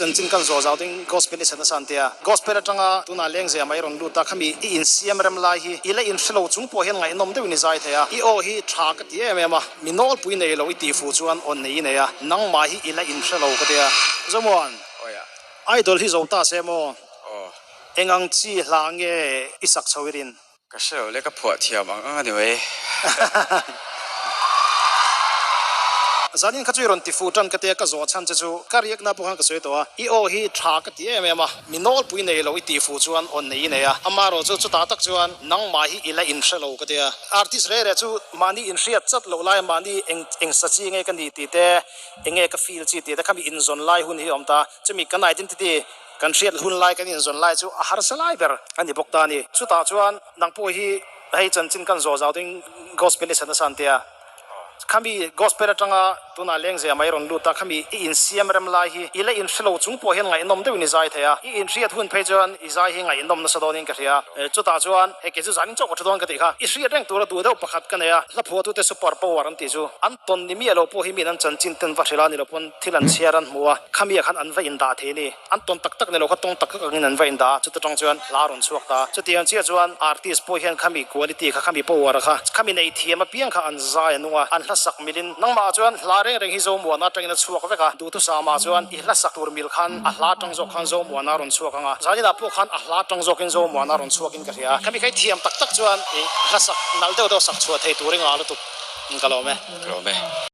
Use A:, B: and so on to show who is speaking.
A: chanchin kan zawh zau ding gospel i sa nasa an tia. Gospel atanga tunah lengzem ah i rawn lut a, khami i insiam rem lai hi i la inhrelo chung pawh hian ngaihnawm deuhin i zai thei a, i aw hi tha ka ti em em a, mi nawlpui nei lo i tih fuh chuan aw nei i nei a, nangmah hi i la inhrelo ka tia. Zomuan, Idol hi zo ta se maw? Eng ang chi hla nge i sak chho i rin?
B: Ka hre lo le, ka phuah thiam ang ang a ni mai.
A: Zanin kha chu i rawn ti fuh tan ka tia ka zawh chhan che chu ka riakna pawh khan ka sawi tawh a, i aw hi tha ka ti em em a, mi nawlpui nei lo i tih fuh chuan aw nei i nei a, amaherawh chu chutah tak chuan nangmah hi i la inhre lo ka tia. Artist reh reh chu mahni inhriat chat loh lai mahni eng eng sa chi nge ka ni tih te, eng nge ka feel chi tih te kha mi inzawn lai hun hi a awm ta, chumi kan identity Kan hriat hun lai kan inzawn lai chu a harsa lai ber a ni bawk ta a ni. Chutah chuan nang pawh hi hei chanchin kan zawh zau ding Gospel i sa nasa an tia. Khami Gospel atanga tunah lengzem ah i rawn lut a, khami i insiam rem lai hi i la inhrelo chung pawh hian ngaihnawm deuhin i zai thei a. I inhriat hun phei chuan i zai hi ngaihnawm nasa dawnin ka hria. Chutah chuan hei kei chu zanin chauh ka thu dawn ka tih kha. I hriat reng tura duh deuh pakhat ka nei a, hla phuahtute super power an tih chu an tawn ni miah lo pawh hi miin an chanchin ten va hrilh a ni lo pawn thil an chhiar an hmu a, khami ah khan an va indah thei a ni. An tawn tak tak ni lo kha tawng tak tak angin an va indah a, chuta tang chuan hla a rawn chhuak ta. Chutiang chiah chuan artist pawh hian khami quality kha, khami power kha, khami nei thiam apiang kha an zai a nung a, an hla sak milin. Nangmah ah chuan hla reng reng hi Zomuana atangin a chhuak vek a, duhthusam ah chuan i hla sak tur mil khan a hla atang zawk khan Zomuana a rawn chhuak ang a, zaninah pawh khan a hla atang zawkin Zomuana a rawn chhuakin ka hria a. Khami kha i thiam tak tak chuan i hla sak nalh deuh deuh sak chhuah thei tur i ngah lutuk. Ka lawm e.
B: Ka lawm e.